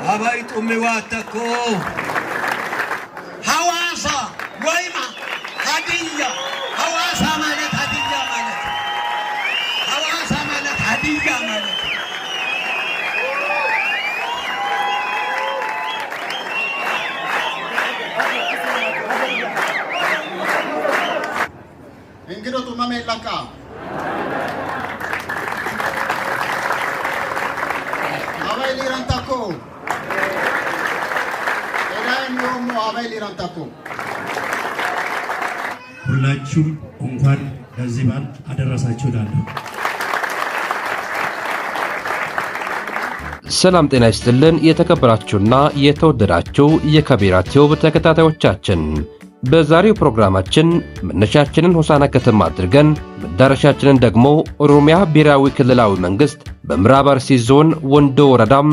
አባይ ጡሚዋ ተኮ ሐዋሳ ወይም ሀዲያ። ሐዋሳ ማለት ሀዲያ ማለት፣ ሐዋሳ ማለት ሀዲያ ማለት። እንግዶ ጡመሜ ለካ አባይ ሊረንታኮ ኤዳይን ዮሞ አባይ ሊረንታኮ። ሁላችሁም እንኳን ለዚህ በዓል አደረሳችሁ እላለሁ። ሰላም ጤና ይስጥልን። የተከበራችሁና የተወደዳችሁ የከቢራ ቲዩብ ተከታታዮቻችን፣ በዛሬው ፕሮግራማችን መነሻችንን ሆሳና ከተማ አድርገን መዳረሻችንን ደግሞ ኦሮሚያ ብሔራዊ ክልላዊ መንግሥት በምዕራብ አርሲ ዞን ወንዶ ወረዳም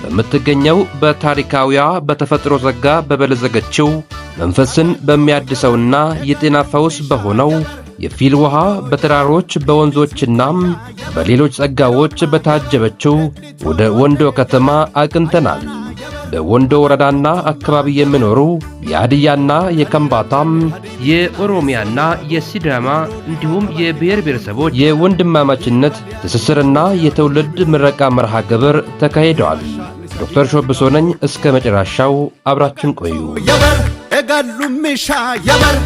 በምትገኘው በታሪካዊዋ በተፈጥሮ ጸጋ በበለጸገችው መንፈስን በሚያድሰውና የጤና ፈውስ በሆነው የፊል ውሃ በተራሮች በወንዞችና በሌሎች ጸጋዎች በታጀበችው ወደ ወንዶ ከተማ አቅንተናል። በወንዶ ወረዳና አካባቢ የሚኖሩ የሀዲያና የከምባታም፣ የኦሮሚያና የሲዳማ እንዲሁም የብሔር ብሔረሰቦች የወንድማማችነት ትስስርና የትውልድ ምረቃ መርሃ ግብር ተካሂደዋል። ዶክተር ሾብሶ ነኝ። እስከ መጨረሻው አብራችን ቆዩ። የበር ኤጋሉሚሻ የበር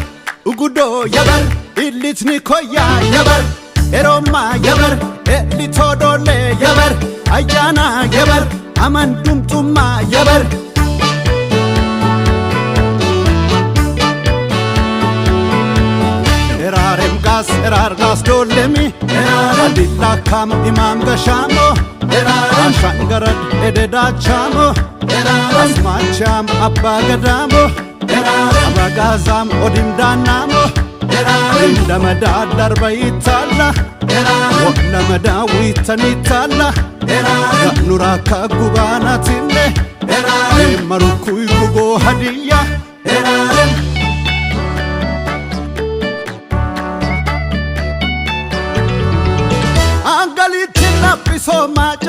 ugudo የበር ኢሊትኒኮያ የበር ኤሮማ የበር ኤሊቶዶሌ የበር አያና የበር አመንዱምጡማ የበር። ኤራሬም ጋስ ኤራር ጋስ ዶሌሚ አዲላካሞ ኢማም ገሻሞ አሻንገረድ ኤደዳቻሞ አስማቻም አባ ገዳሞ አባጋዛም ኦዲምዳናሞ እንደመዳ ደርበይታላ ወለመዳ ዊተኒታላ ገኑራካ ጉባናቲኔ መሩኩይ ጉጎ ሀዲያ። አንገሊቲ ላጲሶ ማጫ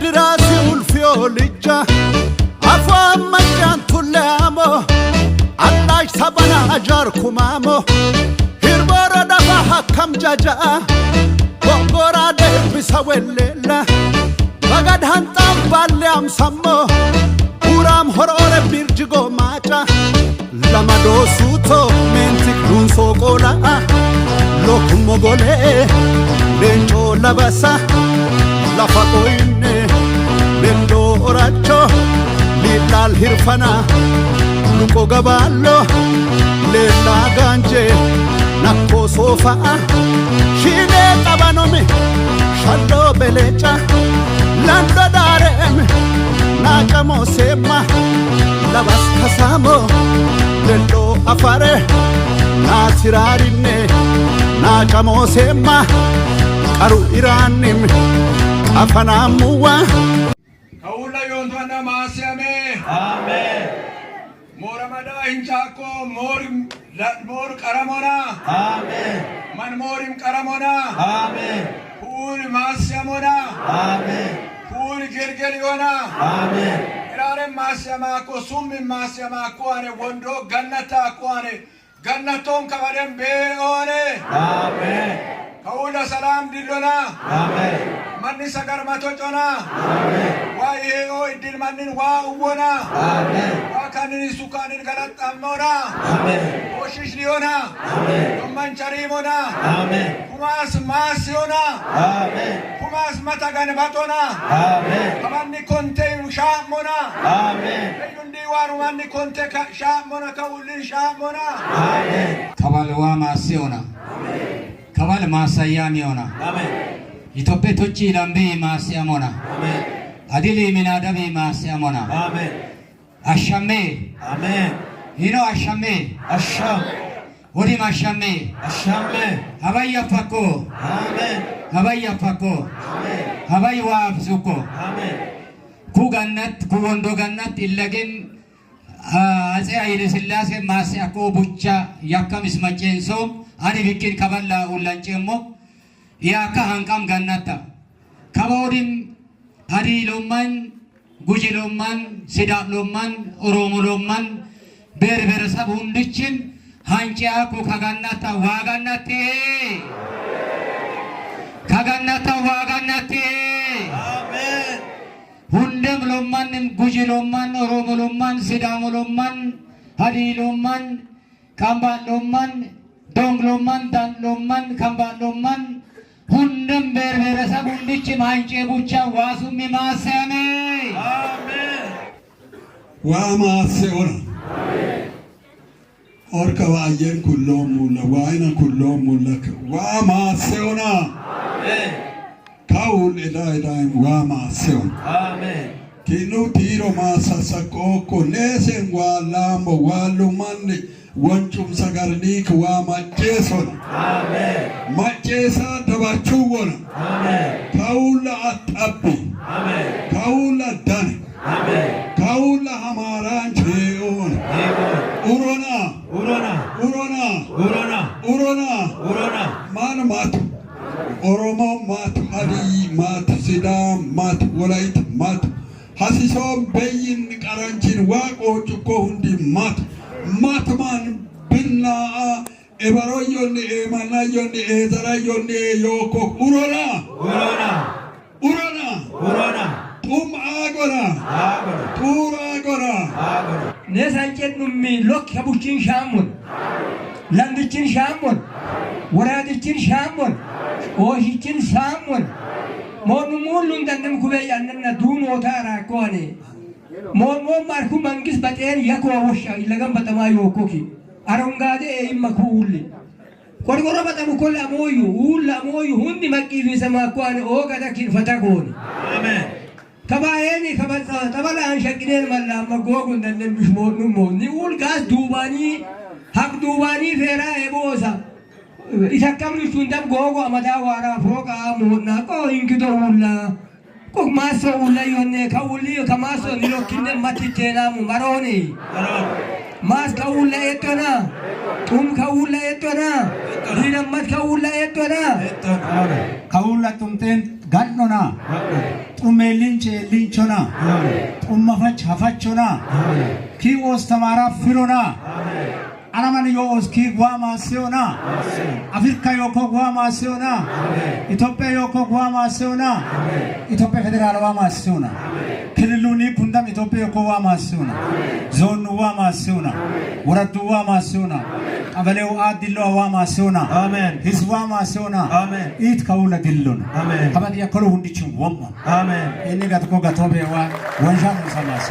ኤድራሲ ኡልፊዮ ልጃ አፏን መጫን ቱለያሞ አላሽ ሰበና አጃር ኩማሞ ሂርቦረ ደፋ ሀከም ጃጃ ጎንጎራ ደብሰ ወሌላ በገድ ሀንጣም ባሌያም ሰሞ ቡራም ሆሮረ ቢርጅጎ ማጫ ለመዶ ሱቶ ሜንቲክ ዱንሶ ቆላ ሎኩሞ ጎሌ ሌንጮ ለበሳ lafa qoyne lendoo oracho liidhaal hirfana luqo gabaallo leellaa gaanje nakkoo soofa'a shiinee qabanome shalloo beleeca lando daareem naacamoo seemma labas kasaamo lelloo afare naatiraarinne naacamoo seemma qaru iraannim አፈናሙዋ። ከውለ ዮንቷና ማስያሜ አሜን። ሞረመዳ ሂንጫኮ ሞር ሞር ቀረሞና። አሜን። መንሞሪም ቀረሞና። አሜን። ሁል ማስያሞና። አሜን። ሁል ጌልጌል ዮና። አሜን። ኢራሬም ማስያማኮ ሱሚ ማስያማኮ አኔ ወንዶ ገነታ አኮ አኔ ገነቶን ከበደን ቤኦኔ። አሜን። ከውለ ሰላም ድሎና። አሜን። ማኒ ሰገር መቶ ጮና። አሜን። ዋ ይሄኦ እድል ማንን ዋ እወና። አሜን። ዋ ካንን ሱካንን ገለጣሞና። አሜን። ኮሽሽ ሊዮና። አሜን። ዶመንቸሪሞና። አሜን። ኩማስ ማስዮና። አሜን። ኩማስ መተገንባቶና። አሜን። ከማኒ ኮንቴ ሻሞና። አሜን። ለዩንዲ ዋሩ ማኒ ኮንቴ ሻሞና ከውልን ሻሞና። አሜን። ከባልዋ ማሲዮና ከባል ማሳያሚዮና። አሜን። ኢትዮጵያ ቶቺ ላምቢ ማሲያሞና። አሜን። አዲሊ ሚናዳቢ ማሲያሞና። አሜን። አሻሜ። አሜን። ይኖ አሻሜ። አሻም። ወዲም አሻሜ። አሻሜ። አባይ አፋኮ። አሜን። አባይ አፋኮ። አሜን። አባይ ዋብሱኮ። አሜን። ኩገነት ኩወንዶ ገነት ኢለግን አፄ ኃይለ ሥላሴ ማሲያኮ ቡቻ ያካሚስ መጨንሶ አኒ ቢቂን ከበላ ኡላንጨሞ ያካ ሃንቃም ገነታ ከባውዲም ሀዲ ሎማን። ጉጂ ሎማን፣ ሲዳም ሎማን፣ ኦሮሞ ሎማን ብሔር ብሔረሰብ ሁንድችን ሃንጪያኮ ከጋናታ ዋጋናቴ ከጋናታ ዋጋናቴ ሁንደም ሎማንም ጉጂ ሎማን፣ ኦሮሞ ሎማን፣ ሲዳሞ ሎማን፣ ሀዲ ሎማን፣ ካምባን ሎማን፣ ዶንግ ሎማን፣ ዳን ሎማን፣ ካምባን ሎማን ሁንደም ብሔር ብሔረሰብ ሁንድችም ሃንጬ ቡቻ ዋሱሚ ማሰያሜ ዋማሴኦና ኦርከ ዋየን ኩሎም ሙለ ዋይነ ኩሎም ሙለክ ዋማሴኦና ካውል ኤዳ ኤዳይም ዋማሴኦና ኪኑ ቲሮ ማሳሰቆኮ ኔሴን ዋላምቦ ዋሉማን ወንጩም ሰገርኒክ ዋማጬሶና ማጬሳ ደባችወና ካውላ አጣቢ ካውላ ዳነ ካውላ ሀማራን ቼኦን ኡሮና ኡሮና ኡሮና ኡሮና ማን ማቱ ኦሮሞ ማቱ ሀዲይ ማቱ ሲዳም ማቱ ወላይት ማቱ ሀሲሶን በይን ቀረንችን ዋቆ ጭኮ ሁንዲ ማቱ ማቱማን ብናአ ኤባሮዮኒ ኤማናዮኒ ኤዘራዮኒ ዮኮ ኡሮና ኡሮና ጡም አጎና ጡር አጎና ነሳንጨኑሚ ሎክ ከቡችን ሻሞን ለንድችን ሻሞን ወራድችን ሻሞን ኦሽችን ሳሞን ሞኑ ሙሉን ደንም ኩቤ ያንነ ዱኖታ ራኮኔ ሞሞ ማርኩ መንግስት በጤን የኮ ወሻ ይለገም በጠማ ዮኮኪ አረንጋዴ ኤይመኩ ቆርቆሮ በጠሙ ኮል አሞዩ ውል አሞዩ ሁንዲ መቂ ፊሰማኳን ኦገዳ ኪንፈታ ጎን ከባየኒ ከበላ አንሸቅኔን መላመ ጎጉን ደንም ሞኑ ሞኒ ውል ጋስ ዱባኒ ሀቅ ዱባኒ ፌራ ኤቦሳ ኢሰከምኑ ሹንደም ጎጎ አመዳ ዋራ ፎቃ ሞና ቆ ኢንክዶ ውላ ቆ ማሶ ውላ ዮኔ ከውሊ ከማሶ ኒሎኪነ መትቼናሙ መሮኒ ማስ ከውላ ኤጦና ጡም ከውላ ኤጦና ዲነመት ከውላ ኤጦና ከውላ ጡምጤን ጋኖና ጡሜ ሊንቼ ሊንቾና ጡመፈች ሀፈቾና ኪኦስ ተማራ ፊሮና አላማን ዮኦስ ኪ ጓማሴዮና አፍሪካ ዮኮ ጓማሴዮና ኢትዮጵያ ዮኮ ጓማሴዮና ኢትዮጵያ ፌዴራል ዋማሴዮና ክልሉኒ ኩንዳም ኢትዮጵያ ዮኮ ዋማሴዮና ዞኑ ዋማሴዮና ወረዱ ዋማሴዮና ቀበሌው አዲሎ ዋማሴዮና ህዝብ ዋማሴዮና ኢት ከውለ ድሎና ከበዲያ ከሉ ሁንዲችን ወማ እኒ ጋትኮ ጋቶቤዋ ወንሻ ሰማሴ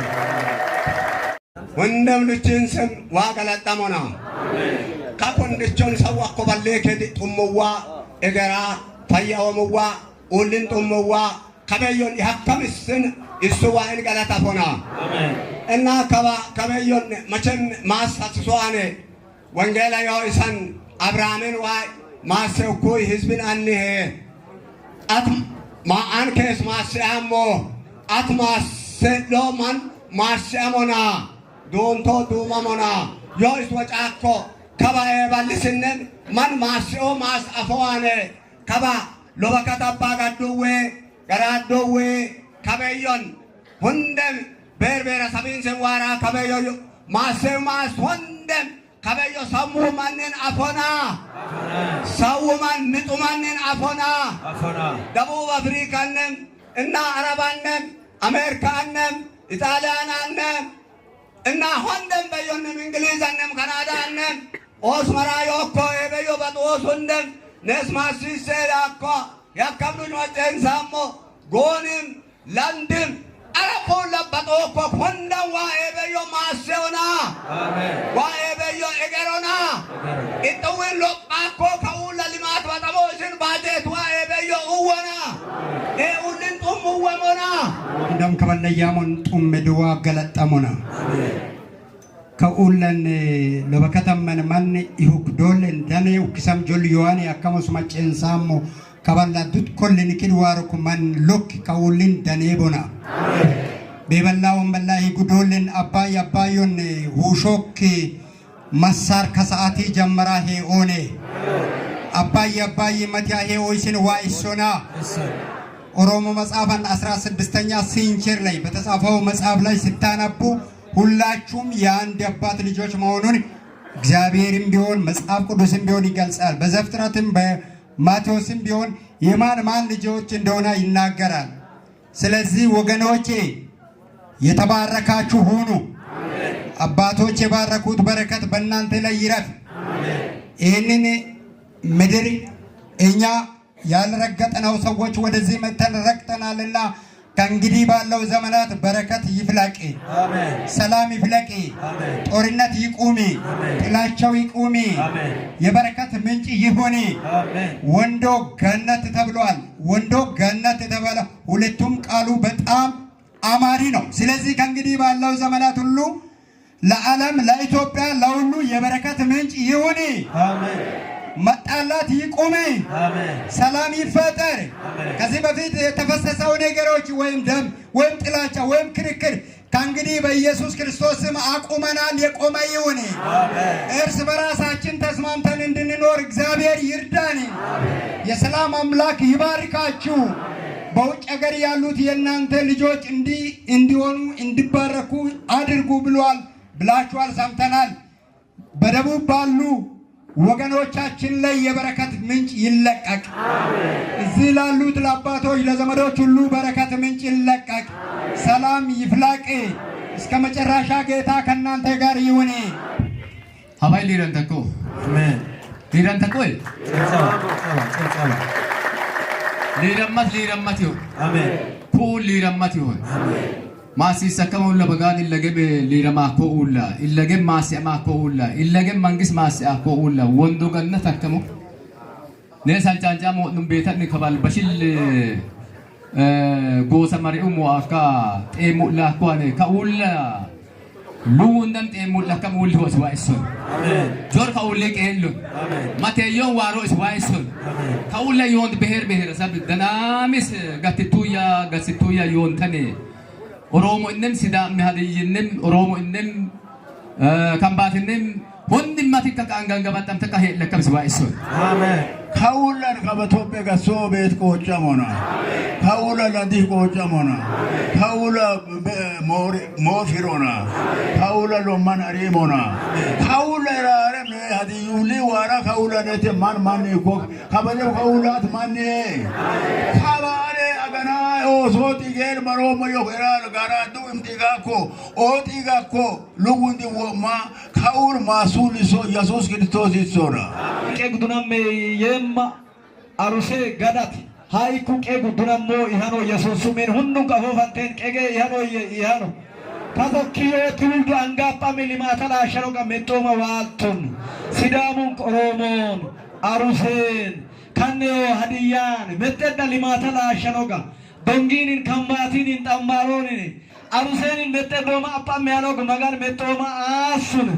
ሁንደም ልችን ስም ዋገለጠሞና ከኮንድቾን ሰው አኮ ባሌ ከዲ ጡምዋ እገራ ፈያወምዋ ኡልን ጡምዋ ከበዮን ይሀከምስን እሱ ዋይን ገለጠፎና እና ከበዮን መቼም ማሳስሶአኔ ወንጌላ ዮ ኢሰን አብርሃምን ዋይ ማሴኩይ ህዝብን አንሄ አት ማአን ኬስ ማሴአሞ አት ማሴሎ ማን ማሴአሞና ዶንቶ ዱመሞና ዮ እስ ወጫኮ ከባ ኤባልስንን ማን ማስኦ ማስ አፎዋኔ ከባ ሎበከተባ ጋዱዌ ገራዶዌ ከበዮን ሁንደም ብሔር ብሔረሰብን ዋራ ከበዮ ማሴ ማስ ሁንደም ከበዮ ሰሙ ማንን አፎና ሰው ማን ንጡ ማንን አፎና ደቡብ አፍሪካንም እና አረባንም አሜሪካንም ኢጣሊያናንም እና ሆንደም በዮንም እንግሊዝንም ካናዳንም ኦስመራ ዮኮ ኤበዮ በጦስ ሁንደም ነስማሲሴ ያኮ ያከብዱኝ ወጨንሳሞ ጎንም ለንድም አረፉ ለበጦኮ ሁንደም ዋ ኤበዮ ማሴውና ዋ ኤበዮ ኤገሮና ኢጥዊን ሎጳኮ ከኡለ ልማት በጠሞ እስን ባጀት ዋ ኤበዮ እወና ኤኡልን ጡም እወሞና እንደም ከበለያሞን ጡም ድዋ ገለጠሞና ከኡለን ለበከተመን ማን ይሁክ ዶለን ደኔ ኡክሰም ጆል ዮሐኒ አከመሱ መጨንሳሞ ከባላ ዱት ኮልን ኪድዋርኩ ማን ሎክ ከኡልን ደኔ ቦና ቤበላ ወንበላ ሂጉዶልን አባይ አባዮን ውሾክ መሳር ከሰዓቲ ጀመራ ሄ ኦኔ አባይ አባይ መቲያ ሄ ኦይስን ዋ ኢሶና ኦሮሞ መጽሐፍን 16ኛ century ላይ በተጻፈው መጽሐፍ ላይ ስታነቡ ሁላችሁም የአንድ አባት ልጆች መሆኑን እግዚአብሔርም ቢሆን መጽሐፍ ቅዱስም ቢሆን ይገልጻል። በዘፍጥረትም በማቴዎስም ቢሆን የማን ማን ልጆች እንደሆነ ይናገራል። ስለዚህ ወገኖቼ የተባረካችሁ ሁኑ። አባቶች የባረኩት በረከት በእናንተ ላይ ይረፍ። ይህንን ምድር እኛ ያልረገጥነው ሰዎች ወደዚህ መጥተን ረግጠናልና ከእንግዲህ ባለው ዘመናት በረከት ይፍለቅ፣ ሰላም ይፍለቅ፣ ጦርነት ይቁም፣ ጥላቻው ይቁም፣ የበረከት ምንጭ ይሁን። ወንዶ ገነት ተብሏል። ወንዶ ገነት የተባለ ሁለቱም ቃሉ በጣም አማሪ ነው። ስለዚህ ከእንግዲህ ባለው ዘመናት ሁሉ ለዓለም፣ ለኢትዮጵያ፣ ለሁሉ የበረከት ምንጭ ይሁን። መጣላት ይቁም፣ ሰላም ይፈጠር። ከዚህ በፊት የተፈሰሰው ነገሮች ወይም ደም ወይም ጥላቻ ወይም ክርክር ከእንግዲህ በኢየሱስ ክርስቶስ ስም አቁመናል። የቆመ ይሁን። እርስ በራሳችን ተስማምተን እንድንኖር እግዚአብሔር ይርዳን። የሰላም አምላክ ይባርካችሁ። በውጭ ሀገር ያሉት የእናንተ ልጆች እንዲህ እንዲሆኑ እንዲባረኩ አድርጉ ብሏል ብላችኋል፣ ሰምተናል። በደቡብ ባሉ ወገኖቻችን ላይ የበረከት ምንጭ ይለቀቅ። እዚህ ላሉት ለአባቶች ለዘመዶች ሁሉ በረከት ምንጭ ይለቀቅ። ሰላም ይፍላቅ። እስከ መጨረሻ ጌታ ከእናንተ ጋር ይሁን። Habai liran tako. Liran tako eh. Lirammat lirammat yo. Ku lirammat yo. Maasi sakama ulla bagaan illagem lirama ko ulla illagem maasi ama ko ulla illagem mangis maasi a ko ulla wondo ganna takkamo. Ne salcanja mo num betat ni kabal bashil gosa mariu mo aka temu la ko ane ka ulla luwundan temu la kam ulli waswa isun. Jor ka ulle keellu. Mateyon waro iswa isun. Ka ulla yond beher beher sab danamis gatituya gatituya yon tane. Oromo innem Sidaami Hadiyinnem Oromo innem Kambatinnem hundimma tikka kaangan gabattam takka he'lekkam iswa isun. ከውለን ከበቶጴ ገሶ ቤት ቆጨሞና ከውለ ለዲህ ቆጨሞና ከውለ ሞፊሮና ከውለ ሎማን አሪሞና ከውለ ራረም ሀዲዩሊ ዋራ ከውለ ነቴ ማን ማን ኮ ከበጀው ከውላት ማን ከባሬ አገና ኦሶ ጢጌል መሮሞ ዮሄራል ጋራዱ እምጢጋኮ ኦጢጋኮ ልውንዲ ወማ ከውል ማሱሊሶ ኢየሱስ ክርስቶስ ይሶና qeegduname yemma aruse gadati haiku qeegdunammo ihano yesusumin hundun qafofanteen qege ihano ihano kasokkiyo ትውልዱ አንጋፋ ሊማተላ ሸሮቀ ሜጦመ ዋልቱን ሲዳሙን ኦሮሞን አሩሴን ከኔዮ ሀዲያን ሜጤዳ ሊማተላ ሸሮቀ ዶንጊንን ከምባቲንን ጠማሮንን አሩሴንን ሜጤዶማ አጳም ያሎግ መጋን ሜጦማ አሱን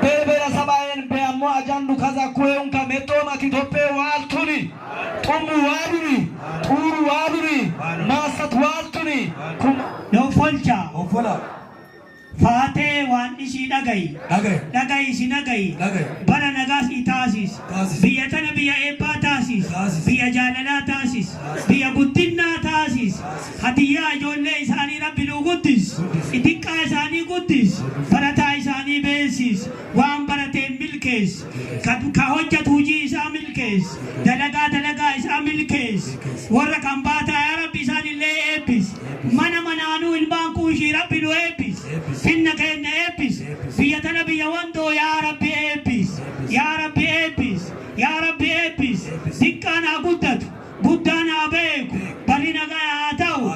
በብሔረሰባዬን በያሞ አጃንዱ ከዛ ኩዌንከ ሜጦማ ኢትዮጵያ ዋልቱኒ ጡሙ ዋሉኒ ጡሩ ዋሉኒ ማሰት ዋልቱኒ Yoofolcha. Faatee waan ishii dhagayi. Dhagayi si dhagayi. Bara nagaas i taasis. Biyya tana biyya eebbaa taasis. Biyya jaalalaa taasis. Biyya guddinnaa taasis. Hadiyyaa ijoollee isaanii rabbi nuu guddis. Xixiqqaa isaanii guddis. Barataa isaanii beesis. Waan barateen milkees. Ka hojjetu hojii isaa milkees. Dalagaa dalagaa isaa milkees. Warra kan baataa yaa rabbi isaanillee eebbis. Mana manaanuu ilmaan kuushii rabbi nu eebbis. Finna keenya eebbis. Biyya tana biyya wandoo yaa rabbi eebbis. Yaa rabbi eebbis. Yaa rabbi eebbis. Xiqqaan haa guddatu. Guddaan haa beeku. Barri nagaa haa ta'u.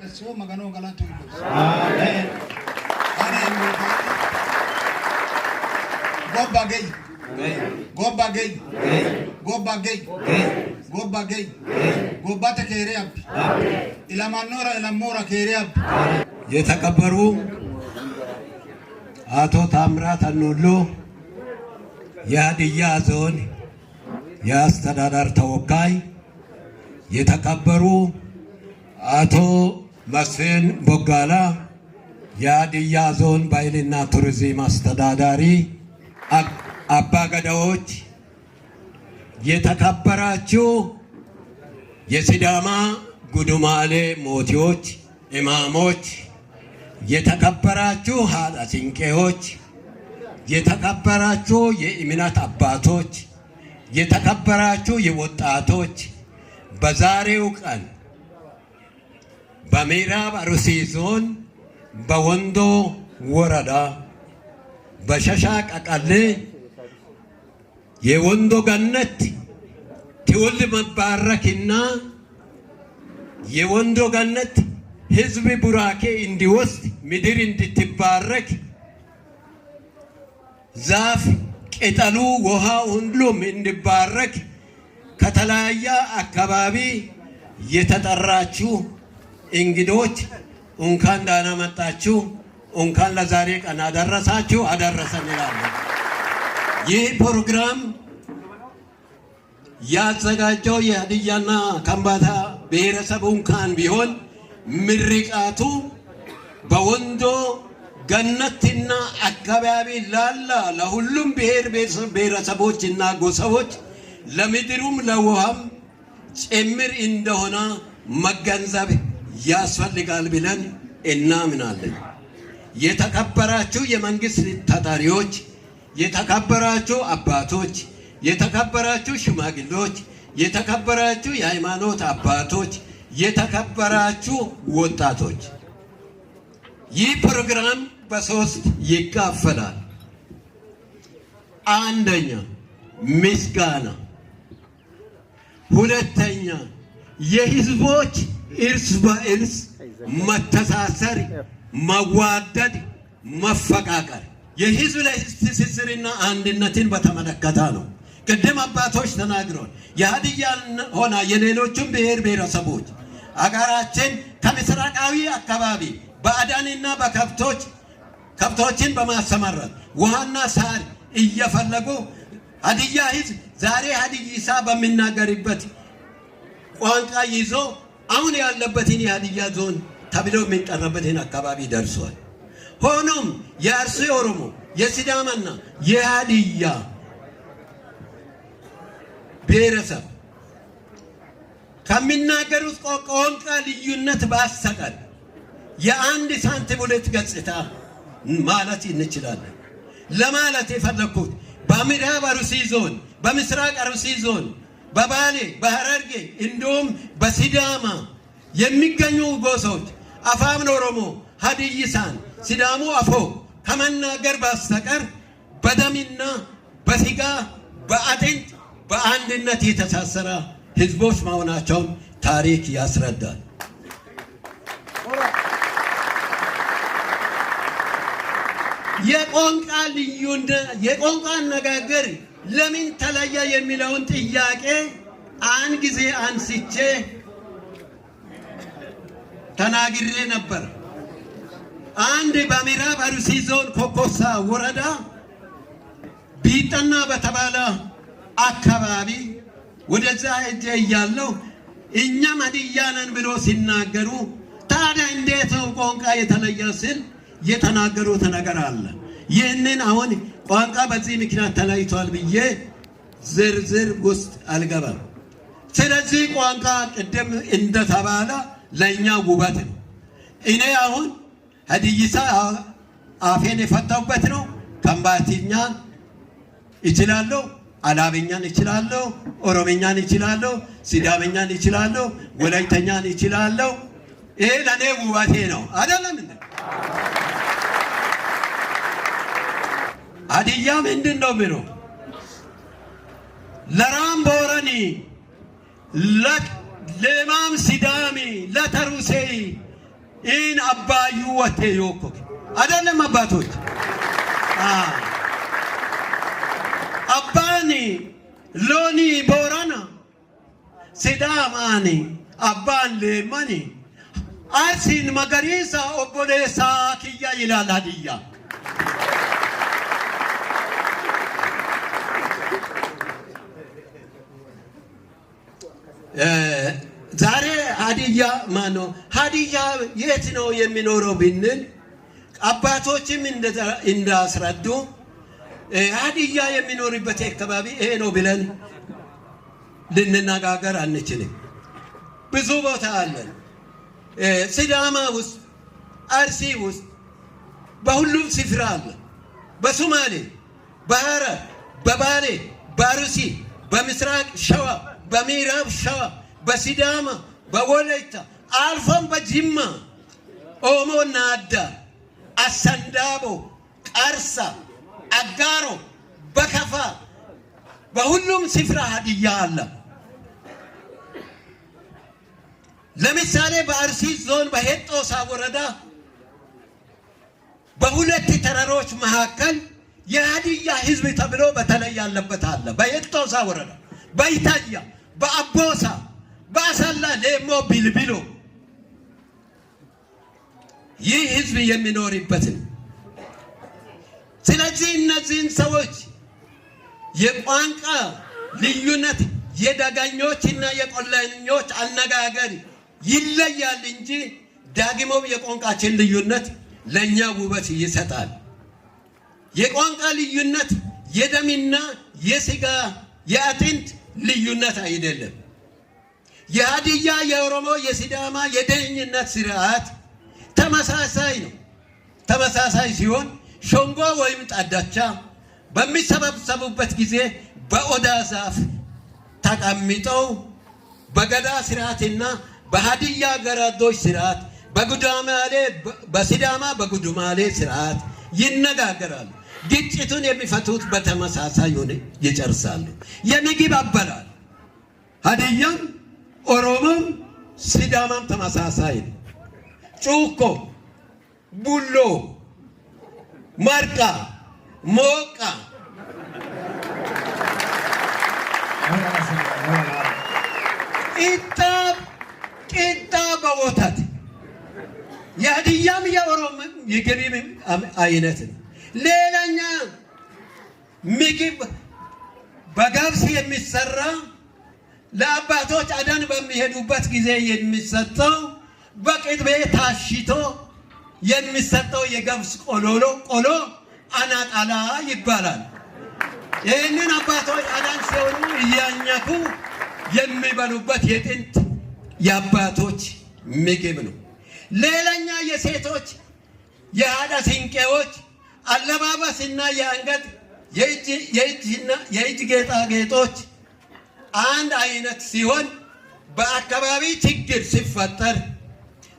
እሱ መገኖ ገላቱ ይሉስ Gobba gay. Gobba gay. Gobba gay. Gobba gay. Gobbate keere abbi. Ilamannora ilammora keere abbi. የተከበሩ አቶ ታምራት አኖሎ የሀዲያ ዞን የአስተዳደር ተወካይ፣ የተከበሩ አቶ መስፍን ቦጋላ የሀዲያ ዞን ባህልና ቱሪዝም አስተዳዳሪ፣ አባገዳዎች፣ የተከበራችሁ የሲዳማ ጉዱማሌ ሞቲዎች፣ ኢማሞች፣ የተከበራችሁ ሀዳ ሲንቄዎች፣ የተከበራችሁ የእምነት አባቶች፣ የተከበራችሁ የወጣቶች፣ በዛሬው ቀን በምዕራብ አርሲ ዞን በወንዶ ወረዳ በሸሻ ቀቀሌ የወንዶ ገነት ትውልድ መባረክና የወንዶ ገነት ሕዝብ ቡራኬ እንዲወስድ ምድር እንድትባረክ ዛፍ ቅጠሉ ውሃ ሁሉም እንዲባረክ ከተለያየ አካባቢ የተጠራችሁ እንግዶች እንኳን ደህና መጣችሁ፣ እንኳን ለዛሬ ቀን አደረሳችሁ አደረሰን እላለሁ። ይህ ፕሮግራም ያዘጋጀው የሀዲያና ከምባታ ብሔረሰብ እንኳን ቢሆን ምርቃቱ በወንዶ ገነትና አካባቢ ላለ ለሁሉም ብሔር ብሔረሰቦችና ጎሳዎች ለምድሩም ለውሃም ጭምር እንደሆነ መገንዘብ ያስፈልጋል ብለን እናምናለን። የተከበራችሁ የመንግስት ተጠሪዎች፣ የተከበራችሁ አባቶች፣ የተከበራችሁ ሽማግሌዎች፣ የተከበራችሁ የሃይማኖት አባቶች፣ የተከበራችሁ ወጣቶች፣ ይህ ፕሮግራም በሶስት ይካፈላል። አንደኛ ምስጋና፣ ሁለተኛ የህዝቦች እርስ በእርስ መተሳሰር፣ መዋደድ፣ መፈቃቀር የህዝብ ለህዝብ ትስስርና አንድነትን በተመለከተ ነው። ቅድም አባቶች ተናግረዋል። የሀዲያ ሆና የሌሎችም ብሔር ብሔረሰቦች አገራችን ከምስራቃዊ አካባቢ በአዳንና በከብቶች ከብቶችን በማሰማራት ውሃና ሳር እየፈለጉ ሀዲያ ህዝብ ዛሬ ሀዲይሳ በሚናገርበት ቋንቋ ይዞ አሁን ያለበትን የሀዲያ ዞን ተብሎ የሚጠራበትን አካባቢ ደርሷል። ሆኖም የአርሲ ኦሮሞ፣ የሲዳማና የሀዲያ ብሔረሰብ ከሚናገሩት ቋንቋ ልዩነት ባስተቀር የአንድ ሳንቲም ሁለት ገጽታ ማለት እንችላለን። ለማለት የፈለግኩት በምዕራብ አርሲ ዞን፣ በምስራቅ አርሲ ዞን፣ በባሌ፣ በሐረርጌ እንዲሁም በሲዳማ የሚገኙ ጎሳዎች አፋን ኦሮሞ፣ ሀዲይሳን፣ ሲዳሞ አፎ ከመናገር በስተቀር በደምና በስጋ በአጥንት በአንድነት የተሳሰረ ህዝቦች መሆናቸውን ታሪክ ያስረዳል። የቋንቋ ልዩነት የቋንቋ አነጋገር ለምን ተለየ የሚለውን ጥያቄ አንድ ጊዜ አንስቼ ተናግሬ ነበር። አንድ በምዕራብ አርሲ ዞን ኮኮሳ ወረዳ ቢጠና በተባለ አካባቢ ወደዛ ሄጄ እያለሁ እኛም ሀዲያ ነን ብሎ ሲናገሩ ታዲያ እንዴት ነው ቋንቋ የተለየ ስል የተናገሩት ነገር አለ። ይህንን አሁን ቋንቋ በዚህ ምክንያት ተለይቷል ብዬ ዝርዝር ውስጥ አልገባም። ስለዚህ ቋንቋ ቅድም እንደተባለ ለእኛ ውበት ነው። እኔ አሁን ሀዲይሳ አፌን የፈታሁበት ነው። ከምባትኛ እችላለሁ፣ አላብኛን እችላለሁ፣ ኦሮምኛን እችላለሁ፣ ሲዳምኛን እችላለሁ፣ ወላይተኛን እችላለሁ። ይሄ ለእኔ ውበቴ ነው። አይደለም እንዴ? ሀዲያ ምንድን ነው የሚለው? ለራም ቦረኒ ለማም ሲዳሚ ለተሩሴ ኢን አባዩ ወቴ ዮኮ አይደለም አባቶች አባኒ ሎኒ ቦረና ሲዳማኒ አባን ሌመኒ አርሲን መገሪሳ ኦቦሌሳ ኪያ ይላል ሀዲያ። ዛሬ ሀዲያ ማነው? ሀዲያ የት ነው የሚኖረው ብንል አባቶችም እንዳስረዱ ሀዲያ የሚኖርበት አካባቢ ይሄ ነው ብለን ልንነጋገር አንችልም። ብዙ ቦታ አለን። ሲዳማ ውስጥ፣ አርሲ ውስጥ በሁሉም ስፍራ አለ። በሶማሌ፣ በሐረር፣ በባሌ፣ በአርሲ፣ በምስራቅ ሸዋ፣ በምዕራብ ሸዋ፣ በሲዳማ፣ በወላይታ አልፎም በጅማ፣ ኦሞ ናዳ፣ አሰንዳቦ፣ ቀርሳ፣ አጋሮ፣ በከፋ በሁሉም ስፍራ ሀዲያ አለ። ለምሳሌ በአርሲ ዞን በሄጦሳ ወረዳ በሁለት ተራሮች መካከል የሀዲያ ሕዝብ ተብሎ በተለይ ያለበት አለ። በሄጦሳ ወረዳ በኢታያ፣ በአቦሳ፣ በአሰላ ሌሞ ቢልቢሎ ይህ ሕዝብ የሚኖርበት ነው። ስለዚህ እነዚህን ሰዎች የቋንቋ ልዩነት የደጋኞችና የቆላኞች አነጋገር ይለያል እንጂ ዳግሞም የቋንቋችን ልዩነት ለእኛ ውበት ይሰጣል። የቋንቋ ልዩነት የደምና የስጋ የአጥንት ልዩነት አይደለም። የሀዲያ፣ የኦሮሞ፣ የሲዳማ የደህንነት ስርዓት ተመሳሳይ ነው። ተመሳሳይ ሲሆን ሸንጎ ወይም ጣዳቻ በሚሰበሰቡበት ጊዜ በኦዳ ዛፍ ተቀምጠው በገዳ ስርዓትና በሀዲያ ገራዶች ስርዓት በጉዳማሌ በሲዳማ በጉዱማሌ ስርዓት ይነጋገራሉ። ግጭቱን የሚፈቱት በተመሳሳይ ሆነ ይጨርሳሉ። የምግብ አበላል ሀዲያም ኦሮሞም ሲዳማም ተመሳሳይ ነው። ጩኮ፣ ቡሎ፣ መርቃ፣ ሞቃ ቂጣ ቂጣ በወተት የሀዲያም የኦሮሞም የገቢ አይነት ነው። ሌላኛ ምግብ በገብስ የሚሰራ ለአባቶች አደን በሚሄዱበት ጊዜ የሚሰጠው በቅቤ ታሽቶ የሚሰጠው የገብስ ቆሎ አናጣላ ይባላል። ይህንን አባቶች አደን ሲሆኑ እያኘኩ የሚበሉበት የጥንት የአባቶች ምግብ ነው። ሌላኛ የሴቶች የሀዳ ሲንቄዎች አለባበስና የአንገት የእጅ ጌጣጌጦች አንድ አይነት ሲሆን በአካባቢ ችግር ሲፈጠር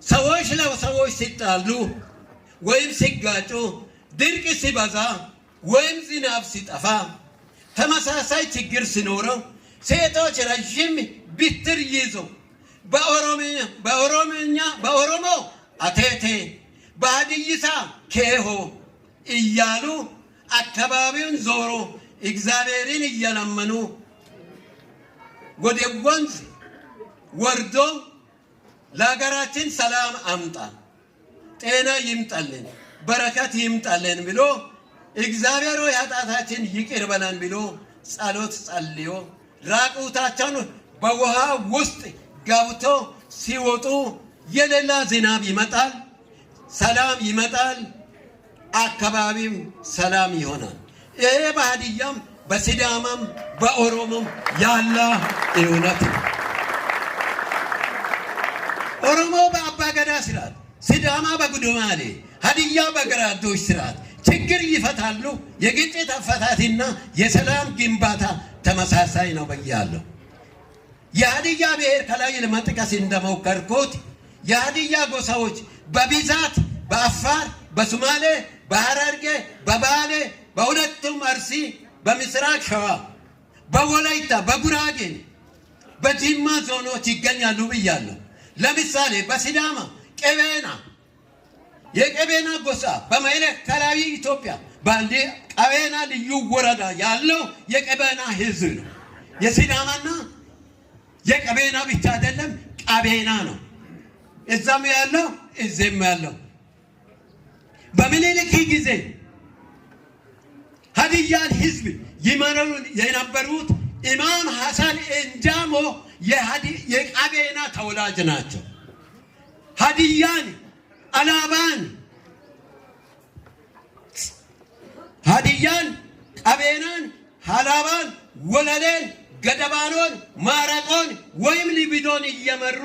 ሰዎች ለሰዎች ሲጣሉ ወይም ሲጋጩ፣ ድርቅ ሲበዛ ወይም ዝናብ ሲጠፋ ተመሳሳይ ችግር ሲኖረው ሴቶች ረዥም ብትር ይዘው በኦሮምኛ በኦሮሞ አቴቴ በሀዲይሳ ኬሆ እያሉ አካባቢውን ዞሮ እግዚአብሔርን እየለመኑ ወደ ወንዝ ወርዶ ለሀገራችን ሰላም አምጣ፣ ጤና ይምጣልን፣ በረከት ይምጣልን ብሎ እግዚአብሔር ሆይ ኃጢአታችን ይቅር በለን ብሎ ጸሎት ጸልዮ ራቁታቸውን በውሃ ውስጥ ገብቶ ሲወጡ የሌላ ዝናብ ይመጣል፣ ሰላም ይመጣል፣ አካባቢም ሰላም ይሆናል። ይሄ በሀዲያም በሲዳማም በኦሮሞም ያለ እውነት ነው። ኦሮሞ በአባገዳ ስርዓት፣ ሲዳማ በጉዱማሌ፣ ሀዲያ በገራዶች ስርዓት ችግር ይፈታሉ። የግጭት አፈታትና የሰላም ግንባታ ተመሳሳይ ነው ብያለሁ። የሀዲያ ብሔር ከላይ ለመጥቀስ እንደሞከርኩት የሀዲያ ጎሳዎች በብዛት በአፋር፣ በሶማሌ፣ በሐረርጌ፣ በባሌ፣ በሁለቱም አርሲ፣ በምስራቅ ሸዋ፣ በወላይታ፣ በጉራጌ፣ በጂማ ዞኖች ይገኛሉ ብያለሁ። ለምሳሌ በሲዳማ ቀቤና የቀቤና ጎሳ በማዕከላዊ ኢትዮጵያ ቀቤና ልዩ ወረዳ ያለው የቀቤና ህዝብ ነው። የሲዳማና የቀቤና ብቻ አይደለም፣ ቀቤና ነው። እዛም ያለው እዚህም ያለው። በምኒልክ ጊዜ ሀዲያን ህዝብ ይመሩ የነበሩት ኢማም ሐሰን እንጃሞ የቀቤና ተወላጅ ናቸው። ሀዲያን አላባን ሀዲያን ቀቤናን ሀላባን ወለሌን ገደባኖን፣ ማረቆን ወይም ሊቢዶን እየመሩ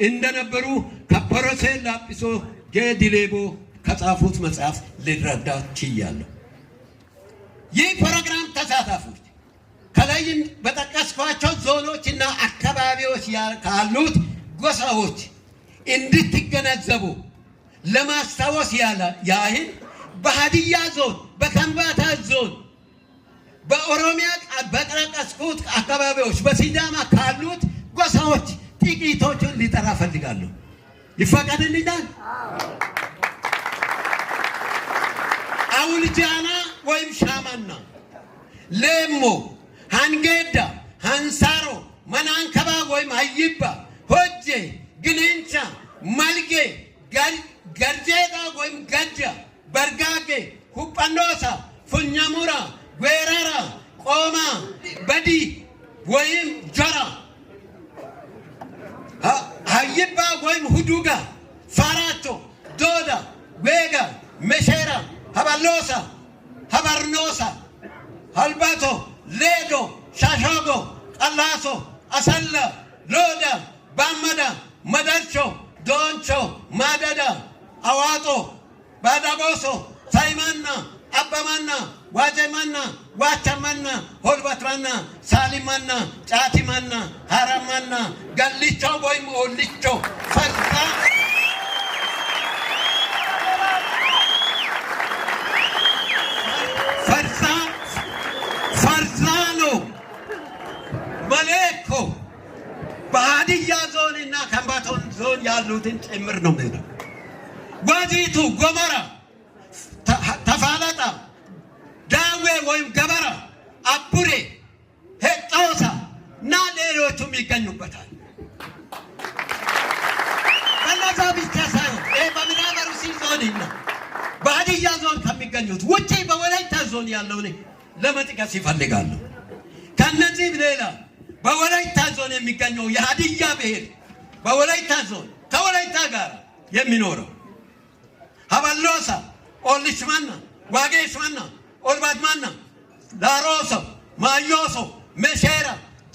እንደነበሩ ከፐሮሴ ላጲሶ ጌዲሌቦ ከጻፉት መጽሐፍ ልረዳ ችያለሁ። ይህ ፕሮግራም ተሳታፊዎች ከላይ በጠቀስኳቸው ዞኖችና አካባቢዎች ካሉት ጎሳዎች እንድትገነዘቡ ለማስታወስ ያህል በሀዲያ ዞን፣ በከምባታ ዞን፣ በኦሮሚያ በጠቀስኩት አካባቢዎች፣ በሲዳማ ካሉት ጎሳዎች ጥቂቶቹን ሊጠራ እፈልጋለሁ። ይፈቀድልኛል? አውልጃና ወይም ሻማና፣ ሌሞ፣ ሃንጌዳ፣ ሃንሳሮ፣ መናንከባ ወይም አይባ፣ ሆጄ፣ ግልንቻ፣ መልጌ፣ ገርጄዳ ወይም ገጃ፣ በርጋጌ፣ ሁጳኖሳ፣ ፉኛሙራ፣ ጉራራ፣ ቆማ፣ በዲ ወይም ጀራ፣ አይባ ወይም ሁዱጋ፣ ፋራቶ፣ ዶዳ፣ ዌጋ፣ መሼራ፣ ሀባሎሳ፣ ሀበርኖሳ፣ ሀልባቶ፣ ሌዶ፣ ሻሾጎ፣ ቀላሶ፣ አሰላ፣ ሎዳ፣ ባመዳ፣ መደርቾ፣ ዶንቾ፣ ማደዳ፣ አዋጦ፣ ባዳቦሶ፣ ሳይማና፣ አባማና፣ ዋጀማና፣ ዋቻማና፣ ሆልባትማና፣ ሳሊማና፣ ጫቲማና፣ ሀራማና፣ ጋሊቾ ወይም ኦሊቾ፣ ፈርታ፣ ፈርዛ፣ ፈርዛኖ፣ መሌኮ በሀዲያ ዞን እና ከምባቶ ዞን ያሉትን ጭምር ነው የሚለው። ዋጂቱ፣ ጎመራ፣ ተፋለጣ፣ ዳዌ ወይም ገበራ፣ አቡሬ፣ ሄጦሳ እና ሌሎቹም ይገኙበታል። በነዛ ብቻ ሳይሆን ይሄ በምዕራብ አርሲ ዞን እና በሀዲያ ዞን ከሚገኙት ውጪ በወላይታ ዞን ያለውን ለመጥቀስ ይፈልጋሉ። ከነዚህ ሌላ በወላይታ ዞን የሚገኘው የሀዲያ ብሔር በወላይታ ዞን ከወላይታ ጋር የሚኖረው ሀባሎሳ፣ ኦልሽማና፣ ዋጌሽማና፣ ኦልባትማና፣ ላሮሶ፣ ማዮሶ፣ መሼራ፣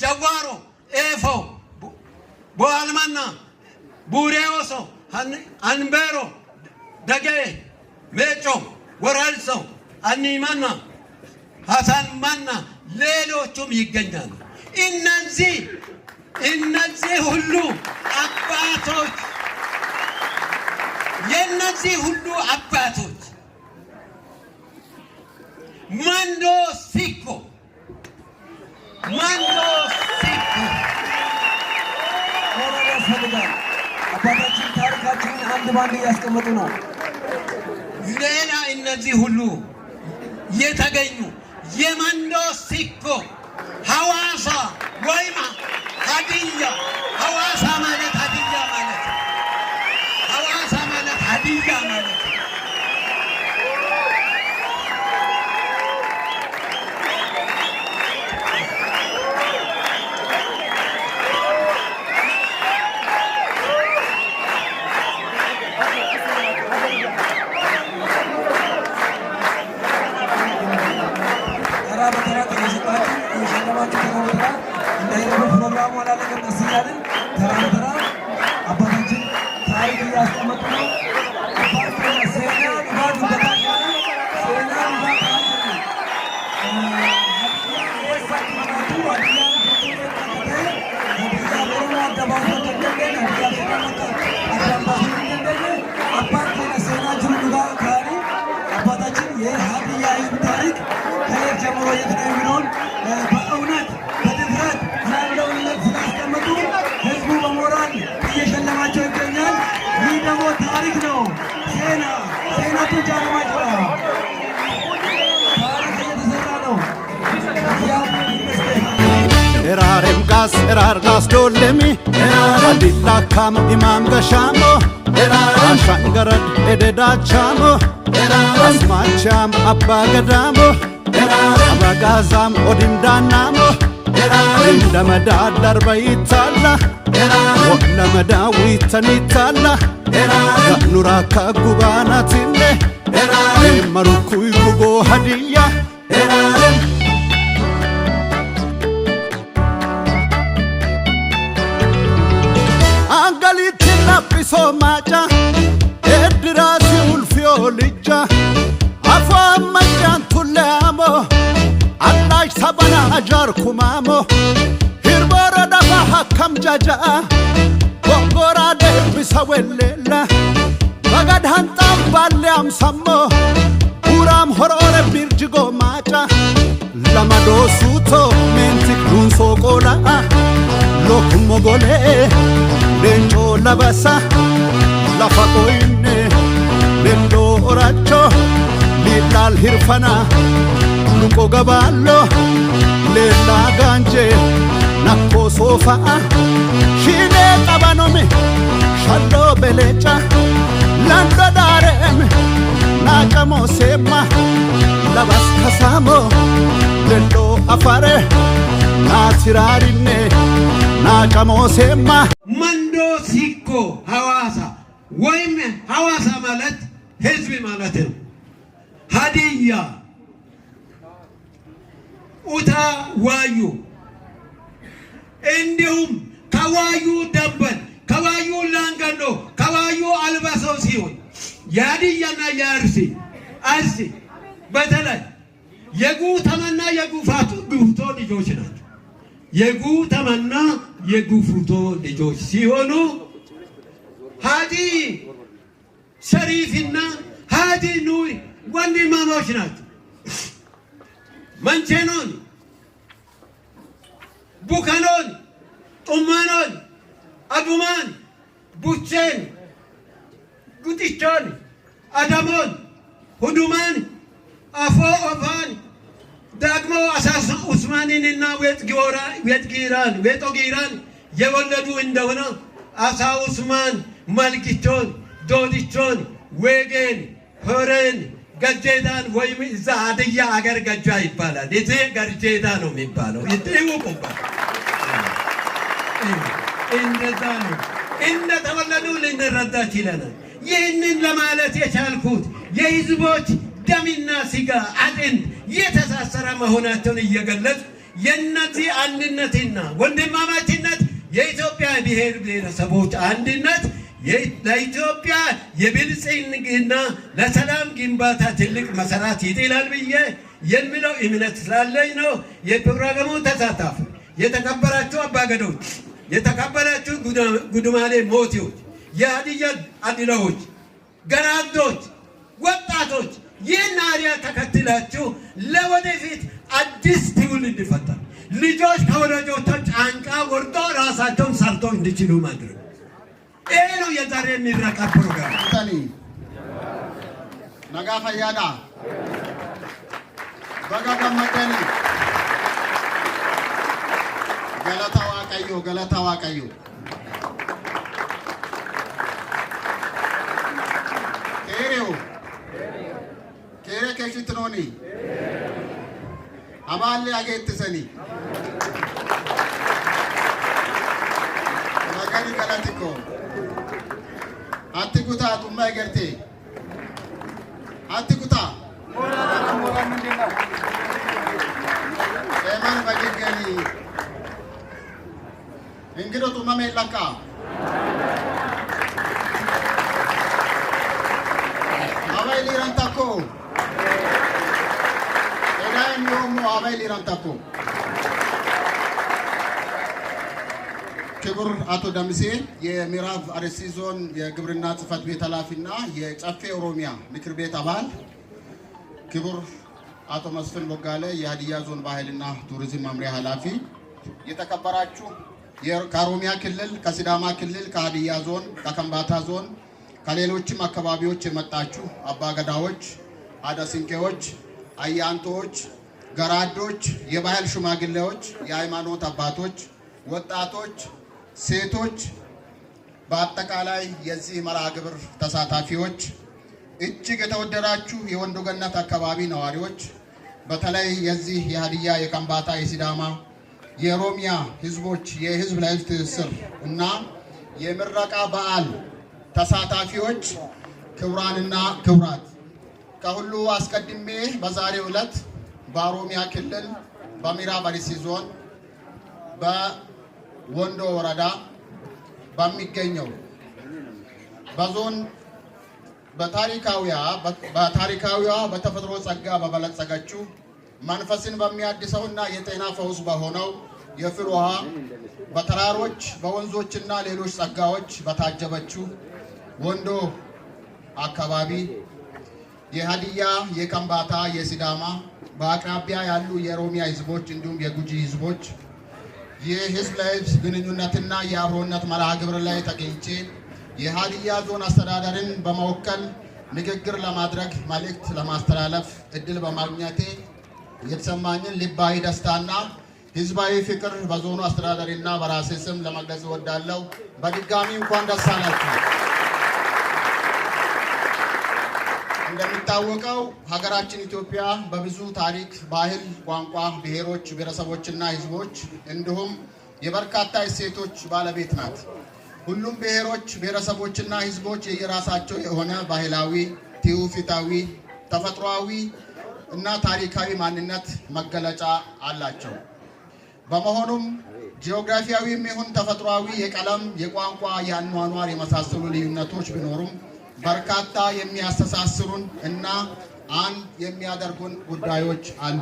ጀዋሮ፣ ኤፎ፣ ቦአልማና፣ ቡሬዎሶ፣ አንቤሮ፣ ደጌ፣ ሜጮ፣ ወራልሶ፣ አኒማና፣ ሀሳንማና ሌሎቹም ይገኛሉ። እነዚህ ሁሉ አባቶች የእነዚህ ሁሉ አባቶች ማንዶ ሲኮ፣ ማንዶ ሲኮ። ሞራል ያስፈልጋል። አባታችን ታሪካችንን አንድ ባንድ እያስቀመጡ ነው። ሌላ እነዚህ ሁሉ የተገኙ የማንዶ ሲኮ ሐዋሳ ወይም ሀዲያ፣ ሐዋሳ ማለት ሀዲያ ማለት፣ ሐዋሳ ማለት ሀዲያ ማለት። ተራ በተራ እየሰጣችሁ እየሸለማችሁ ተራ በተራ እንዳይረቡ ፕሮግራሙ አላለቀም። ቀስ እያልን ተራ በተራ አባታችን ታሪክ እያስቀመጡ ነው። አባት seenaa dhugaa dubbataa jirani seenaa dhugaa ta'aa jiru. Eessa akka jiraatu Hadiyyaan akka ta'e Hadiyyaa Oromoo adda baasuu akka hin dandeenye Hadiyyaa Sidaamaa akka addaan baasuu hin dandeenye abbaan keenya seenaa jiru dhugaa kaa'anii አባታችን የሀዲያ ሕዝብ ታሪክ ከየት ጀምሮ የት ነው የሚለውን በእውነት በድፍረት ያለውን እውነት ስላስቀመጡ ህዝቡ በሞራል እየሸለማቸው ይገኛል። ይህ ደግሞ ታሪክ ነው። seenaa seenaatu jaalamaa jira። ታሪክ እየተሰራ ነው። እግዚአብሔር ይመስገን። Eraarem gas erar gas dolemi Adillakam imam gashamo Ashangarad ededachamo Asmacham abba gadamo Abagazam odimdanamo Indamada darbayitala Waqlamada witanitala Nuraka gubanatine Marukuy gugo hadiya. Elbiso maca Edirasi ulfiyo lija Afa macan tullamo Allash sabana ajar kumamo Hirbora dafa hakam jaja Gongora derbisa wellela Bagad hantam balyam sammo Uram horore birjigo maca Lamado suto mentik dunso kola Lokumo gole Lencho labasa Lafa koine Lendo oracho Lilal hirfana Luko gabalo Lela ganje Nakko sofa Shine tabanome Shallo belecha Lando darem Nakamo sema Labas kasamo Lendo afare Natirarine Nakamo sema መንዶ ሲኮ ሐዋሳ ወይም ሐዋሳ ማለት ህዝብ ማለት ነው። ሀዲያ ኡታ ዋዩ እንዲሁም ከዋዩ ደንበል ከዋዩ ላንገኖ ከዋዩ አልባሶ ሲሆን የሀዲያና የአርሲ አርሲ በተለይ የጉተማና የጉፋቱ ጉፍቶ ልጆች ናቸው። የጉተማና የጉፍቶ ልጆች ሲሆኑ ሀዲ ሸሪፍና ሀዲ ኑሪ ወንድማማች ናቸው። መንቼኖን፣ ቡከኖን፣ ጡማኖን፣ አዱማን፣ ቡቼን፣ ጉጢቾን፣ አዳሞን፣ ሁዱማን፣ አፎ ኦፋን ደግሞ አሳስ ኡስማንንና ዌጥጊራን ዌጦጊራን የወለዱ እንደሆነ አሳ ኡስማን መልኪቾን፣ ዶዲቾን፣ ዌጌን፣ ሆሬን፣ ገጀዳን ወይም እዛ ሀዲያ አገር ገጃ ይባላል። እዚህ ገርጄዳ ነው የሚባለው። ይወቁበት። እንደዛ ነው እንደተወለዱ ልንረዳ ችለናል። ይህንን ለማለት የቻልኩት የህዝቦች ደምና ስጋ አጥንት የተሳሰረ መሆናቸውን እየገለጹ የእነዚህ አንድነትና ወንድማማችነት የኢትዮጵያ ብሔር ብሔረሰቦች አንድነት ለኢትዮጵያ የብልጽግና ለሰላም ግንባታ ትልቅ መሰረት ይጥላል ብዬ የሚለው እምነት ስላለኝ ነው። የፕሮግራሙ ተሳታፊ የተከበራችሁ አባገዶች፣ የተከበራችሁ ጉዱማሌ ሞቲዎች፣ የሀዲያ አድላዎች፣ ገራዶች፣ ወጣቶች ይህን አርአያ ተከትላችሁ ለወደፊት አዲስ ትውልድ እንዲፈጠር ልጆች ከወላጆቻቸው ጫንቃ ወርዶ ራሳቸውን ሰርተው እንዲችሉ ማድረግ ይሄ ነው የዛሬ የሚረቃ ፕሮግራም። Nagaa fayyaadha. Baga gammaddanii. Galata Waaqayyoo, galata Waaqayyoo. Keerewo. Keeree keessatti Abaallee ageettisanii. Magani galatiko. Atti kutaa xummaa egertee. Atti kutaa. Eeman bagigganii. Ingido xumma meellakka. Abay liiran takko. Edaayim yoommoo abay liiran takko. ክቡር አቶ ደምሴ የምዕራብ አርሲ ዞን የግብርና ጽሕፈት ቤት ኃላፊና የጨፌ ኦሮሚያ ምክር ቤት አባል፣ ክቡር አቶ መስፍን ቦጋለ የሀዲያ ዞን ባህልና ቱሪዝም መምሪያ ኃላፊ፣ የተከበራችሁ ከኦሮሚያ ክልል፣ ከሲዳማ ክልል፣ ከሀዲያ ዞን፣ ከከምባታ ዞን፣ ከሌሎችም አካባቢዎች የመጣችሁ አባገዳዎች፣ አደ ሲንቄዎች፣ አያንቶዎች፣ ገራዶች፣ የባህል ሽማግሌዎች፣ የሃይማኖት አባቶች፣ ወጣቶች፣ ሴቶች፣ በአጠቃላይ የዚህ መርሃ ግብር ተሳታፊዎች፣ እጅግ የተወደዳችሁ የወንዶ ገነት አካባቢ ነዋሪዎች፣ በተለይ የዚህ የሀዲያ፣ የከምባታ፣ የሲዳማ፣ የኦሮሚያ ህዝቦች የህዝብ ለህዝብ ትስስር እና የምረቃ በዓል ተሳታፊዎች፣ ክቡራንና ክቡራት፣ ከሁሉ አስቀድሜ በዛሬው ዕለት በኦሮሚያ ክልል በምዕራብ አርሲ ዞን በወንዶ ወረዳ በሚገኘው በዞን በታሪካዊዋ በተፈጥሮ ጸጋ በበለጸገችው፣ መንፈስን በሚያድሰውና የጤና ፈውስ በሆነው የፍል ውሃ፣ በተራሮች፣ በወንዞችና ሌሎች ጸጋዎች በታጀበችው ወንዶ አካባቢ የሀዲያ፣ የከምባታ፣ የሲዳማ፣ በአቅራቢያ ያሉ የኦሮሚያ ህዝቦች እንዲሁም የጉጂ ህዝቦች የህዝብ ለህዝብ ግንኙነትና የአብሮነት መርሃ ግብር ላይ ተገኝቼ የሀዲያ ዞን አስተዳደርን በመወከል ንግግር ለማድረግ፣ መልእክት ለማስተላለፍ እድል በማግኘቴ የተሰማኝን ልባዊ ደስታና ህዝባዊ ፍቅር በዞኑ አስተዳደርና በራሴ ስም ለመግለጽ እወዳለሁ። በድጋሚ እንኳን ደስ አላችሁ። እንደሚታወቀው ሀገራችን ኢትዮጵያ በብዙ ታሪክ፣ ባህል፣ ቋንቋ፣ ብሔሮች፣ ብሔረሰቦችና ህዝቦች እንዲሁም የበርካታ እሴቶች ባለቤት ናት። ሁሉም ብሔሮች፣ ብሔረሰቦችና ህዝቦች የየራሳቸው የሆነ ባህላዊ፣ ትውፊታዊ፣ ተፈጥሯዊ እና ታሪካዊ ማንነት መገለጫ አላቸው። በመሆኑም ጂኦግራፊያዊም ይሁን ተፈጥሯዊ የቀለም፣ የቋንቋ፣ የአኗኗር የመሳሰሉ ልዩነቶች ቢኖሩም በርካታ የሚያስተሳስሩን እና አንድ የሚያደርጉን ጉዳዮች አሉ።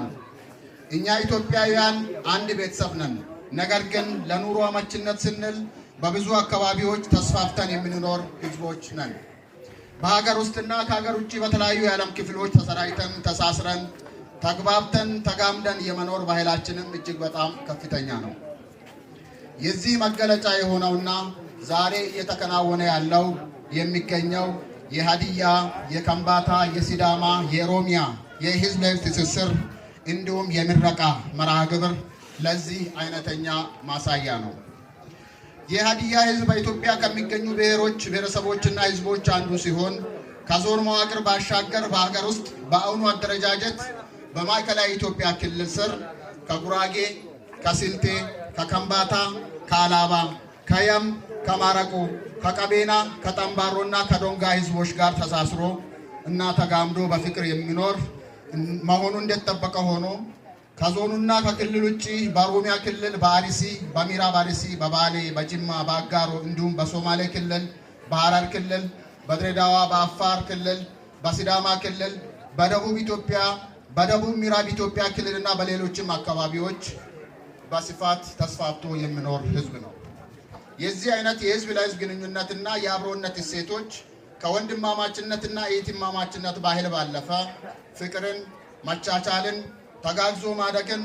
እኛ ኢትዮጵያውያን አንድ ቤተሰብ ነን። ነገር ግን ለኑሮ አመቺነት ስንል በብዙ አካባቢዎች ተስፋፍተን የምንኖር ህዝቦች ነን። በሀገር ውስጥና ከሀገር ውጭ በተለያዩ የዓለም ክፍሎች ተሰራጭተን፣ ተሳስረን፣ ተግባብተን፣ ተጋምደን የመኖር ባህላችንም እጅግ በጣም ከፍተኛ ነው። የዚህ መገለጫ የሆነውና ዛሬ እየተከናወነ ያለው የሚገኘው የሀዲያ፣ የከምባታ፣ የሲዳማ፣ የኦሮሚያ የህዝብ ለህዝብ ትስስር እንዲሁም የምረቃ መርሃ ግብር ለዚህ አይነተኛ ማሳያ ነው። የሀዲያ ህዝብ በኢትዮጵያ ከሚገኙ ብሔሮች፣ ብሔረሰቦችና ህዝቦች አንዱ ሲሆን ከዞን መዋቅር ባሻገር በሀገር ውስጥ በአሁኑ አደረጃጀት በማዕከላዊ ኢትዮጵያ ክልል ስር ከጉራጌ፣ ከስልጤ፣ ከከምባታ፣ ከአላባ፣ ከየም፣ ከማረቆ፣ ከቀቤና፣ ከጠምባሮና ከዶንጋ ህዝቦች ጋር ተሳስሮ እና ተጋምዶ በፍቅር የሚኖር መሆኑ እንደተጠበቀ ሆኖ ከዞኑና ከክልል ውጭ በኦሮሚያ ክልል በአርሲ፣ በምዕራብ አርሲ፣ በባሌ፣ በጅማ፣ በአጋሮ እንዲሁም በሶማሌ ክልል፣ በሐረር ክልል፣ በድሬዳዋ፣ በአፋር ክልል፣ በሲዳማ ክልል፣ በደቡብ ኢትዮጵያ፣ በደቡብ ምዕራብ ኢትዮጵያ ክልልና በሌሎችም አካባቢዎች በስፋት ተስፋፍቶ የሚኖር ህዝብ ነው። የዚህ አይነት የህዝብ ለህዝብ ግንኙነትና የአብሮነት እሴቶች ከወንድማማችነትና የእህትማማችነት ባህል ባለፈ ፍቅርን፣ መቻቻልን፣ ተጋግዞ ማደግን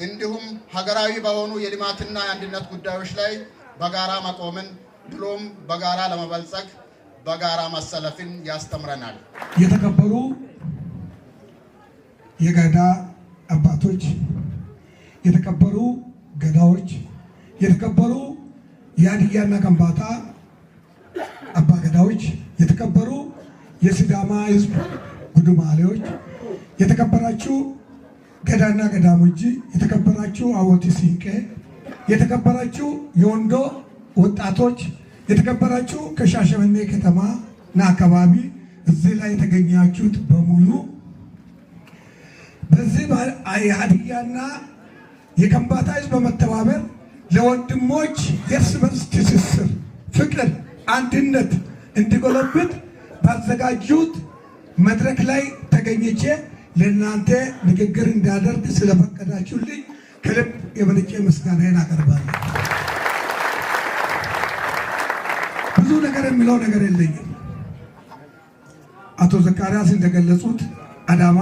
እንዲሁም ሀገራዊ በሆኑ የልማትና የአንድነት ጉዳዮች ላይ በጋራ መቆምን ብሎም በጋራ ለመበልጸግ በጋራ መሰለፍን ያስተምረናል። የተከበሩ የገዳ አባቶች፣ የተከበሩ ገዳዎች፣ የተከበሩ የሀዲያና ከምባታ አባገዳዎች፣ የተከበሩ የሲዳማ ህዝብ ጉዱማሌዎች፣ የተከበራችሁ ገዳና ገዳሞጂ፣ የተከበራችሁ አወቲ ሲንቄ፣ የተከበራችሁ የወንዶ ወጣቶች፣ የተከበራችሁ ከሻሸመኔ ከተማ እና አካባቢ እዚህ ላይ የተገኛችሁት በሙሉ፣ በዚህ የሀዲያና የከምባታ ህዝብ በመተባበር ለወንድሞች የእርስ በርስ ትስስር፣ ፍቅር፣ አንድነት እንዲጎለብት ባዘጋጁት መድረክ ላይ ተገኝቼ ለእናንተ ንግግር እንዳደርግ ስለፈቀዳችሁልኝ ከልብ የመነጨ ምስጋናዬን አቀርባለሁ። ብዙ ነገር የሚለው ነገር የለኝም። አቶ ዘካርያስ እንደገለጹት አዳማ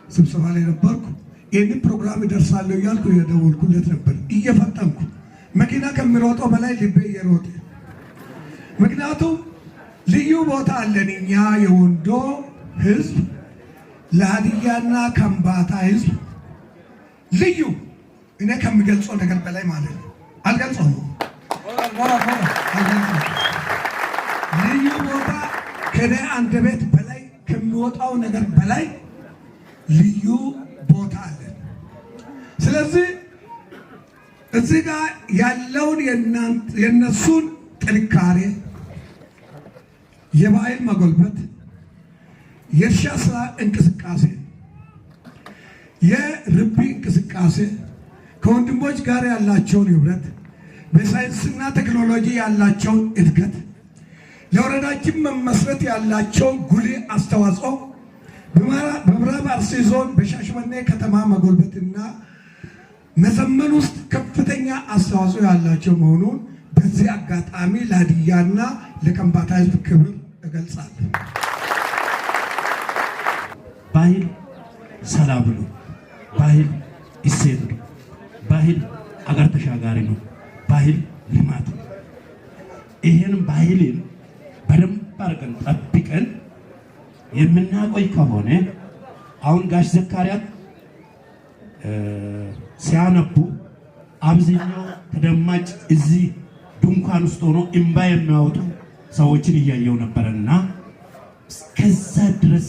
ስብሰባ ላይ ነበርኩ። ይህንን ፕሮግራም እደርሳለሁ እያልኩ እየደወልኩለት ነበር፣ እየፈጠንኩ፣ መኪና ከሚሮጠው በላይ ልቤ እየሮጠ። ምክንያቱም ልዩ ቦታ አለን እኛ የወንዶ ህዝብ ለሀዲያና ከምባታ ህዝብ ልዩ፣ እኔ ከምገልጸው ነገር በላይ ማለት ነው። አልገልጸውም። ልዩ ቦታ ከኔ አንደበት በላይ ከሚወጣው ነገር በላይ ልዩ ቦታ አለን። ስለዚህ እዚህ ጋር ያለውን የነሱን ጥንካሬ፣ የባህል መጎልበት፣ የእርሻ ስራ እንቅስቃሴ፣ የርቢ እንቅስቃሴ፣ ከወንድሞች ጋር ያላቸውን ህብረት፣ በሳይንስና ቴክኖሎጂ ያላቸውን እድገት፣ ለወረዳችን መመስረት ያላቸውን ጉልህ አስተዋጽኦ በምዕራብ አርሲ ዞን በሻሸመኔ ከተማ መጎልበትና መዘመን ውስጥ ከፍተኛ አስተዋጽኦ ያላቸው መሆኑን በዚህ አጋጣሚ ለሀዲያና ለከምባታ ሕዝብ ክብር እገልጻለሁ። ባህል ሰላም ነው። ባህል እሴት ነው። ባህል አገር ተሻጋሪ ነው። ባህል ልማት ነው። ይሄን ባህልን በደንብ አድርገን ጠብቀን የምናቆይ ከሆነ አሁን ጋሽ ዘካርያት ሲያነቡ አብዛኛው ተደማጭ እዚህ ድንኳን ውስጥ ሆኖ እምባ የሚያወጡ ሰዎችን እያየው ነበረና እስከዛ ድረስ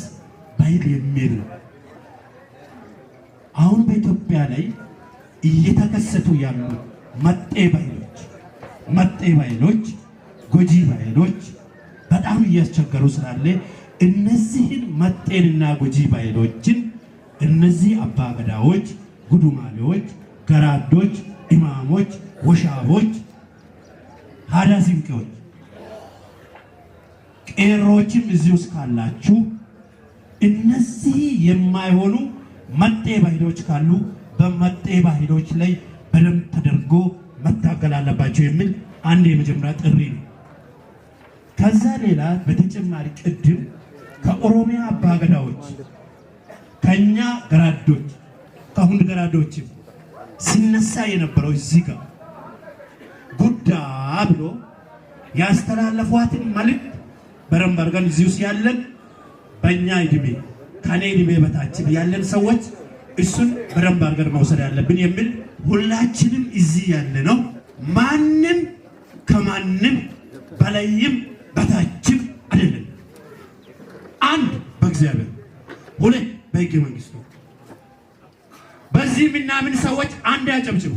ባህል የሚል ነው። አሁን በኢትዮጵያ ላይ እየተከሰቱ ያሉ መጤ ባህሎች፣ ጎጂ ባህሎች በጣም እያስቸገሩ ስላለ እነዚህን መጤንና ጎጂ ባህሎችን እነዚህ አባገዳዎች፣ ጉዱማሌዎች፣ ገራዶች፣ ኢማሞች፣ ወሻቦች፣ ሀዳ ሲንቄዎች፣ ቄሮችም እዚህ ውስጥ ካላችሁ እነዚህ የማይሆኑ መጤ ባህሎች ካሉ በመጤ ባህሎች ላይ በደንብ ተደርጎ መታገል አለባቸው የሚል አንድ የመጀመሪያ ጥሪ ነው። ከዛ ሌላ በተጨማሪ ቅድም ከኦሮሚያ አባገዳዎች፣ ከኛ ገራዶች፣ ከሁንድ ገራዶችም ሲነሳ የነበረው እዚህ ጋር ጉዳ ብሎ ያስተላለፏትን መልእክት በደንብ አድርገን እዚህ ውስጥ ያለን፣ በእኛ እድሜ ከኔ እድሜ በታች ያለን ሰዎች እሱን በደንብ አድርገን መውሰድ ያለብን የሚል ሁላችንም እዚህ ያለ ነው። ማንም ከማንም በላይም በታችም አይደለም። አንድ በእግዚአብሔር፣ ሁለት በሕገ መንግስቱ። በዚህ የምናምን ሰዎች አንድ ያጨብጭቡ።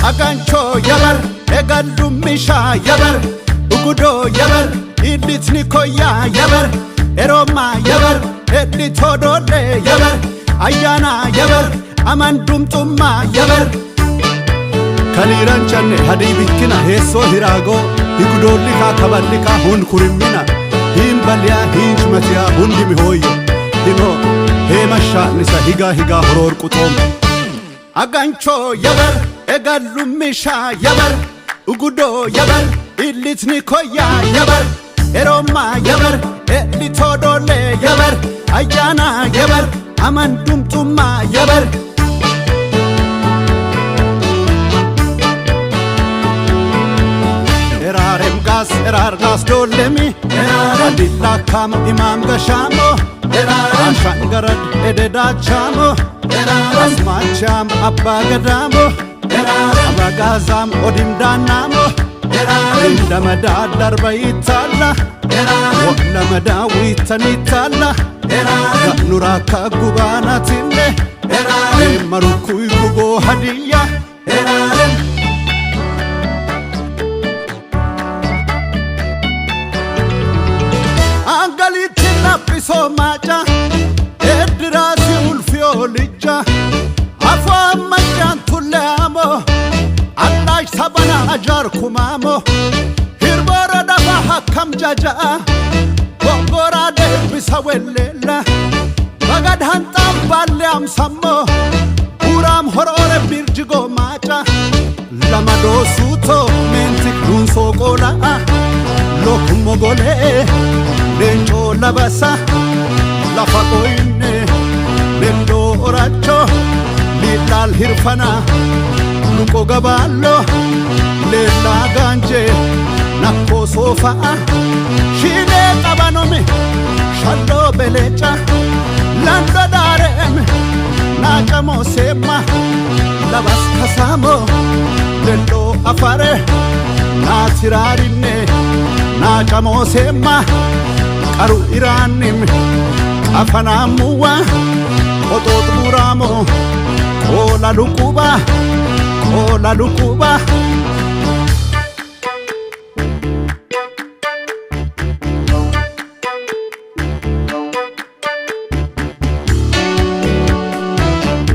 Agancho yabar egallumisha yabar ugudo yabar illitni koya yabar eroma yabar edlitodole yabar ayana yabar amandumxumma yabar kaliiranchanne hadii bikkina heessoo hiraago higudoollikaa kaballikaa hun kurimmina hiin baliyaa hiin shumatiyaa hundi mihooyyo hino heemashaanisa higaa higaa horoor quxoom Agancho yabar egallumisha yabar ugudo yabar illitni koya yabar eroma yabar elitodole yabar ayana yabar amandumxumma yabar Erarem gas erar gas dolemi Adillakam imam gashamo Ashan garad ededachamo Asmacham abba gadamo Abagazam odimdanamo Indamada darbayitala Waqlamada witanitala Nuraka gubanatinne Marukuy gugo hadiya. Angalitti laphisoo maaca eddiraasi ulfiyoo licha afaan maccaan tulleamo allaash sabana ajaar kumaamo hirboora dafa hakkam jaja'a gongoraa deebisa welleella bagad hanxaan baalle amsammo buraam horoore birjigoo maaca lamadoo suutoo meentik duunsoo qoola'a lokummo golee leencoo labasa lafa qoyne lendoo oracho liidhaal hirfana luqo gabaallo leellaa gaanje nakkoo soofa'a shiilee qabanomi shalloo beleeca lando daareem naacamoo seemma labas kasaamo lelloo afare naatiraarinne naacamoo seemma qaru iraannim qafanaamuwa qoxoox buraamo qoola luquba qoola luquba.